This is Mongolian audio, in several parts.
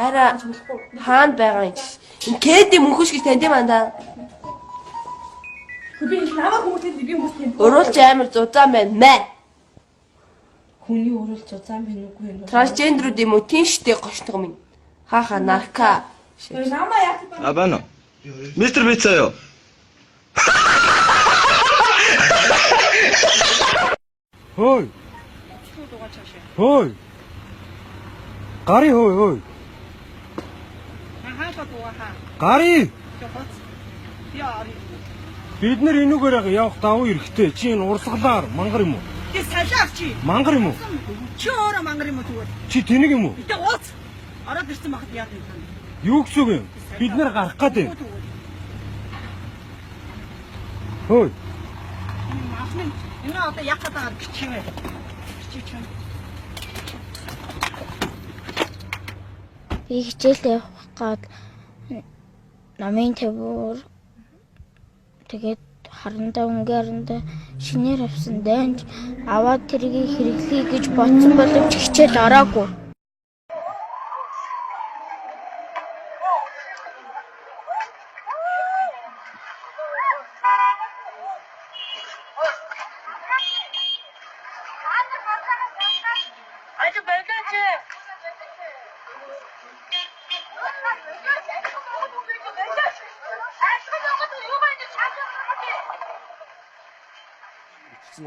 Хайра хаана байгаа юм чи? Энэ кэди мөнхөш гэж танд юм андаа. Би намайг хүмүүстэй би хүмүүстэй. Уруулж амар зузаан байна мэ. Хүний уруулж зузаан байна уугүй юм. Трансгендерүүд юм уу? Тийм штэ гошног минь. Ха ха нарка. Намаа яах вэ? А байна уу? Мистер Пицца юу? Хөөй. Хөөй. Гарын хөөй хөөй. Гарын. Бид нар энүүгээр явах давуу эрэхтэй. Чи энэ урсгалаар мангар юм уу? Чи салиар чи. Мангар юм уу? Чи өөрөө мангар юм уу тэгвэл? Чи тэнэг юм уу? Гэтэ ууц. Ороод ирсэн байхад яа юм бэ? Юу гэсэн үг юм? Бид нар гарах гээд юм. Хөөй. Мафны энэ одоо яах гээд байгаа бичээвэ. Бичээ чинь. Би хичээлд явах гад намын тавиур тэгээд харандаа өнгийн харандаа шинээр авсан дайнч аваад тэргийг хэрэглэе гэж бодсон боловч хичээл ороогүй.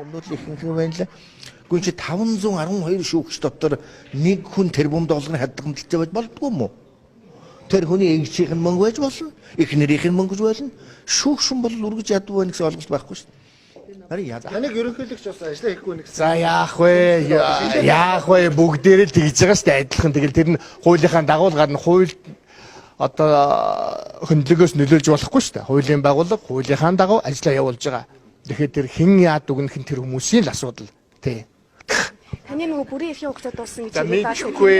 Юмнууд л ихэнх юм байна лээ. Гүн чи 512 шүүгч дотор нэг хүн тэрбум долларын хадгамжилтай байж болдгоо юм уу? Тэр хүний эгчийнх нь мөнгө байж болно. Эхнэрийнх нь мөнгө болно. Шүүгшин бол үргэж ядуу байна гэсэн ойлголт байхгүй шүү дээ. Харин яа. Таныг ерөнхийлөгч бас ажиллаа хийхгүй нэг За яах вэ? Яах вэ? Бүгдээрээ л тэгж байгаа шүү дээ. Адилхан тэгэл тэр нь хуулийнхаа дагуул гарна. Хууль одоо хөндлөгөөс нөлөөлж болохгүй шүү дээ. Хуулийн байгууллага хуулийнхаа дагуу ажиллаа явуулж байгаа. Тэгэхээр тэр хэн яад өгнөх нь тэр хүмүүсийн л асуудал. Тий. Таны нөгөө бүрийн эрхийн хугацаа дууссан гэж За мэдэхгүй.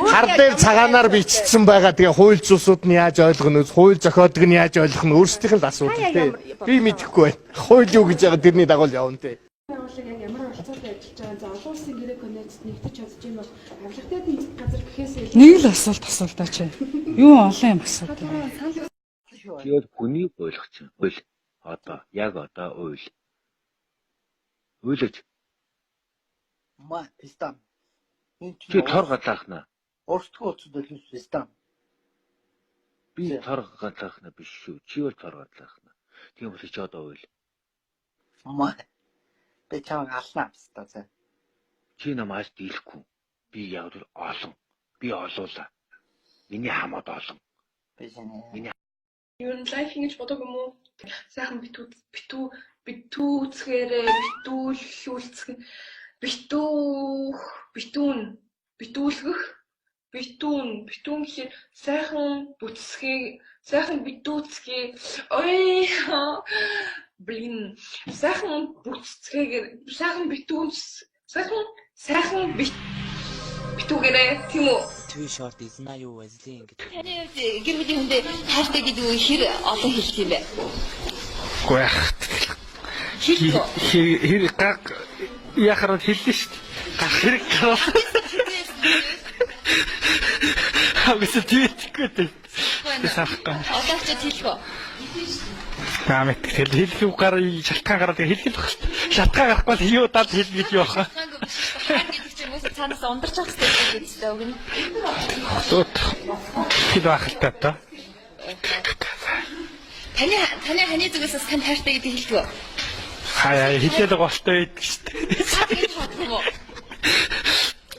Хар дээр цагаанаар бичсэн байгаа. Тэгээ хууль цусууд нь яаж ойлгоно вэ? Хууль зохиодог нь яаж ойлгох нь өөрсдийнх нь л асуудал тий. Би мэдэхгүй байна. Хууль юу гэж байгаа тэрний дагуу л явна тий. Байгууллага яг ямар оролцоотой ажиллаж байгаа за олон улсын гэрээ конвенцэд нэгтэж чадж байгаа бол авилгатай тэмцэх газар гэхээс илүү Нэг л асуулт асуултаа чи. Юу олон юм асуулт. Чи бол хүнийг ойлгох чинь. Уйл. Одоо яг одоо уйл. Уйлаж. Ма пистам. Энэ Чи тор галаахна. Орсдгоо уцад бол пистам. Би тор галаахна биш шүү. Чи бол тор галаахна. Тийм бол чи одоо уйл. Ма. Би чамайг алнаа писта за. Чи намаас дийлэхгүй. Би яг л олон. Би олуула. Миний хамаад олон. Би чиний. Миний Ер нь лайф ингэж бодог юм уу? Сайхан битүү битүү битүүцгээрээ битүүлхүүлцэг битүүх битүүн битүүлгэх битүүн битүүн гэхээр сайхан бүтсгийг сайхан битүүцгийг ой блин сайхан бүтцгээгээр сайхан битүүнс сайхан сайхан бит битүүгээрээ тийм үү? Too short is not юу Wesley гэж. Таны хувьд гэр бүлийн хүндээ хайртай гэдэг үг хэр олон хэлэх юм бэ? Үгүй яах. Хэлэх үү? Хэр гаг яхаар хэллээ шүү дээ. Гах хэрэг гараа. Хагас тийхгүй дээ. Сахгүй. Одоо ч хэлэх үү? Наа мэт тэгэл хэлэх үг гараа шалтгаан гараад хэлэх л баг шүү дээ. Шалтгаан гарахгүй бол юу дад хэл гэж юу баха. Шалтгаангүй биш шүү. Хаан гэдэг чинь хүмүүс цаанаас ундарч явах хэрэгтэй гэдэг чинь үг нь. Хотод хэл байх л та одоо. Таны таны ханы зүгээс бас танд хайртай гэдэг хэлдэг үү? Хаяа хэлээд байгаа болтой байдаг шүү дээ. Та тэгж бодох юм уу?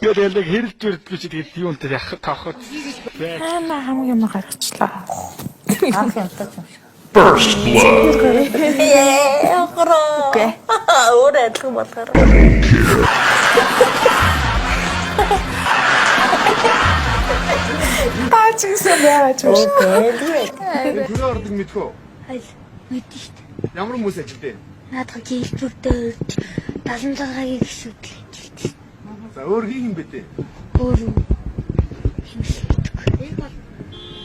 Тэгээд яг хэрэлж үрдгүй чи тэгээд юунтай яах таах вэ? Ама хамаг юм гаргачлаа. Анх янтаж юм шиг. First blood. Окей. Өөр адилхан болохоор. Та ч гэсэн яагаад юм шиг. Окей. Хөрөө ордог мэдхүү. Аль мэдэн шүү дээ. Ямар хүмүүс ажилдээ? Наадах гэлбэрдээ 76-гийн гишүүд л ажилтсан. За өөр хин хин бэ те? Өөр юм хэлдэг.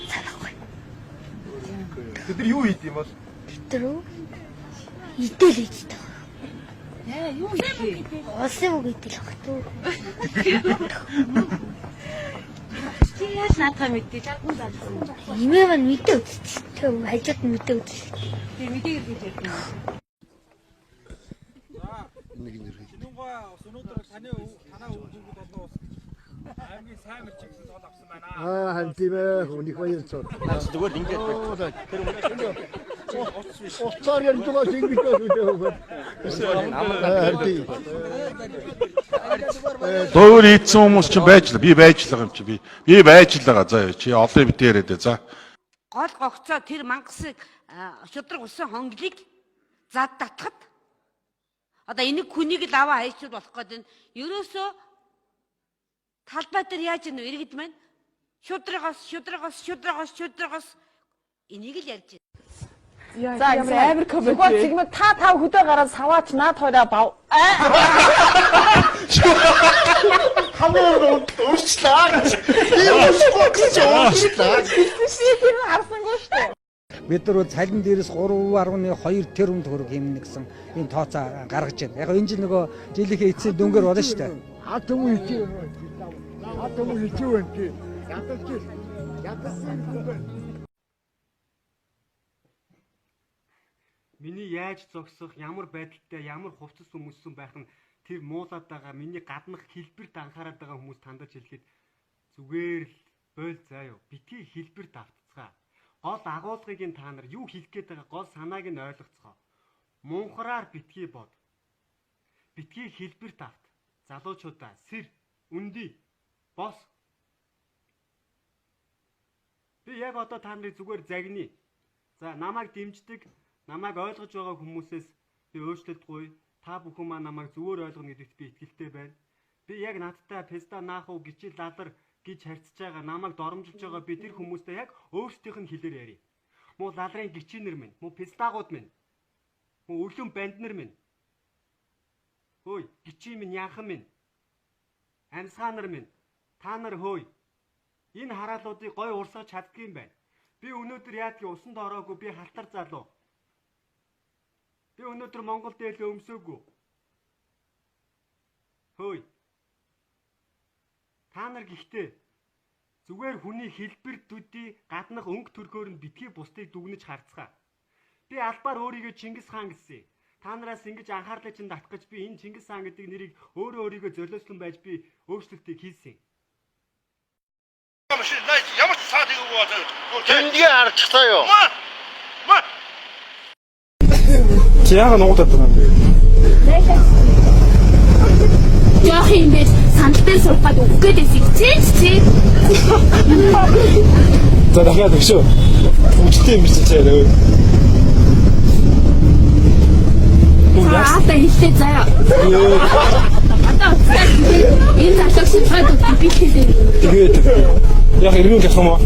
Санахгүй. Тэд нар юу хийд юм бол? Бид нар үү? Идэл иддэг. Яа, юу идэх? Улсын үг идэл багт уу? Чи яаж наадхаа мэдээ? Чадсан залсан. Имээ маань мэдээ үзчих. Тэр хажууд нь мэдээ үзчих. Би мэдээ гэж ярьдаг юм. Нэг нэр. Аа харин тийм ээ хүнийх баяр цоо. Зүгээр ингээд байх. Тэр Уцаар ярьж байгаа шиг ингэж байна. Харин тийм. Дөөр ийдсэн хүмүүс чинь байж л би байж л байгаа юм чи би. Би байж л байгаа заа чи олон юм дээр яриад за. Гол гогцоо тэр мангасыг шудраг усан хонглыг зад татхад одоо энийг хүнийг л аваа хайчвал болох гээд байна. Ерөөсөө талбай дээр яаж ийнө иргэд маань шудрагаас шудрагаас шудрагаас шудрагаас энийг л ярьж байна. За амар комеди. Зүгээр зигмэ та тав хөдөө гараад саваач наад хоёроо бав. Хамгийн өөрчлөө гэж. Би өөрчлөх гэж өөрчлөө. Тэр харсангүй шүү дээ. Бид нар цалин дээрээс 3.2 тэрбум төгрөг хэмнэ гэсэн ийм тооцоо гаргаж байна. Яг энэ жил нөгөө жилийнхээ эцсийн дүнгээр болно шүү дээ. Атом хичээ. Атом хичээ байна чи. Ядаж ядсан юм байна. Миний яаж зогсох, ямар байдалтай, ямар хувцас өмссөн байх нь тэр муулаад байгаа миний гаднах хэлбэрт анхаарал байгаа хүмүүс тандаж хэлэхэд зүгээр л бойл заа юу. Битгий хэлбэрт автцгаа. Гол агуулгыг нь та нар юу хэлэх гээд байгаа гол санааг нь ойлгоцгоо. Мунхраар битгий бод. Битгий хэлбэрт авт. Залуучуудаа сэр, үнди, бос. Би яг одоо та нарыг зүгээр загние. За намайг дэмждэг, намайг ойлгож байгаа хүмүүсээс би уучлалт гуй. Та бүхэн маань намайг зүгээр ойлгоно гэдэгт би итгэлтэй байна. Би яг надтай песта наах уу гिचил лалар гэж харьцаж байгаа, намайг доромжилж байгаа би тэр хүмүүстэй яг өөрсдийнх нь хэлээр ярив. Муу лалрын гिचинэр минь, муу пестагууд минь, муу өлөн банд нар минь. Хөөй, гिचи минь, яхан минь. Амьсгаа нар минь. Та нар хөөй. Энэ хараалуудыг гой урсгаж чаддгүй юм байна. Би өнөөдөр яадгийг усанд ороогүй, би халтар залуу. Би өнөөдөр Монгол дээлээ өмсөөгүй. Хөөй. Та нар гэхдээ зүгээр хүний хэлбэр төдий гаднах өнгө төрхөөр нь битгий бусдыг дүгнэж харцгаа. Би албаар өөрийгөө Чингис хаан гэсэн. Та нараас ингэж анхаарлыг чинь татах гэж би энэ Чингис хаан гэдэг нэрийг өөрөө өөрийгөө золиослон байж би өөрчлөлтийг хийсэн. Ямар ч цаад хийгээгүй байна. Тэндгээ харчихлаа юу? Чи яагаад нуугдаад байгаа юм бэ? Жоох юм бэ? Сандал дээр суух гээд өгөх гээд байсан хичээж чи. За дахиад өгшөө. Үжтэй юм чи чаа. За хэлтэй заяа. Одоо уцаа энэ залууг шилжээд өгөх би хэлээ. Тэгээд яг эргэн гэх юм уу?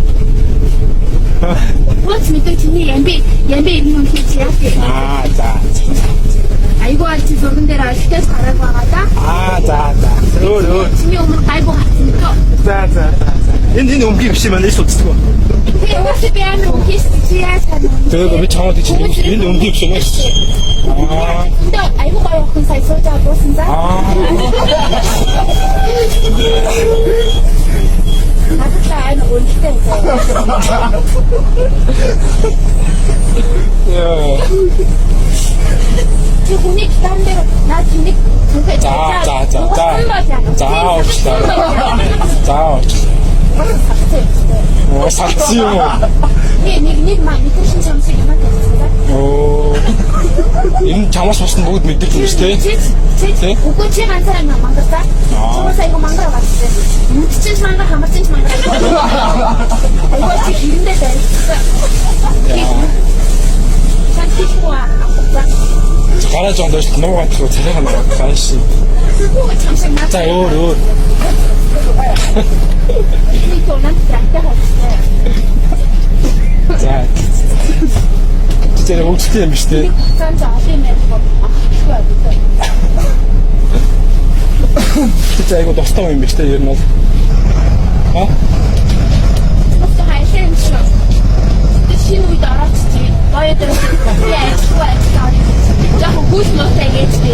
Хөөц мэдээ чиний ямби ямби иргэн үнхий чи яах вэ? Аа за. Айгуу аль чи зурган дээр аль гарааг байгаа да. Аа за за. Өөр өөр. Чиний өмнө гайгүй гарсан мэдээ. За за за. Энэ энэ өмгий биш юм байна. Эс удахгүй. Би уусаа би амар үнхий чи яаж ханаа. Тэгээ би чамд чи энэ өмгий биш юм байна. Аа. Энд айгуу гоё охин сая сууж аваад дуусан за. Аа. Надад амар үнэтэй заяа. Яа. Чи хүний гитарн дээр наад чиний цүнхээ За за за за. За уучлаа. За уучлаа. Оо салцсан юм уу? Би нэг нэг маа мэдэрсэн чамсыг юм тавьсан да. Оо. Энэ чамаас бусна бүгд мэддэг юм шүү дээ. Чи үгүй чи ганцаараа мангар за. Чамаас айгу мангар гарсан. Нүд чинь мангар, хамар чинь мангар. Үгүй чи хэрэндээ барьсан. Чан тийшгүй аа. Гараа жоон доош нуугаад руу царайгаа нуугаад хааш. Чамсыг наад. За өөр өөр. Би тонан трактор хайсан. За. Тэр өвчтэй юм биш үү? Цаан за олон юм ярихгүй. Ахгүй аа. Тэр айгу дуртай юм биш үү? Ер нь бол. Аа? Мөн хайсан юм шиг. Тэр шинэ үед ороод чи гоё дээр би ажиллахгүй ажиллаа. Жаахан хүүс муутай гэж би.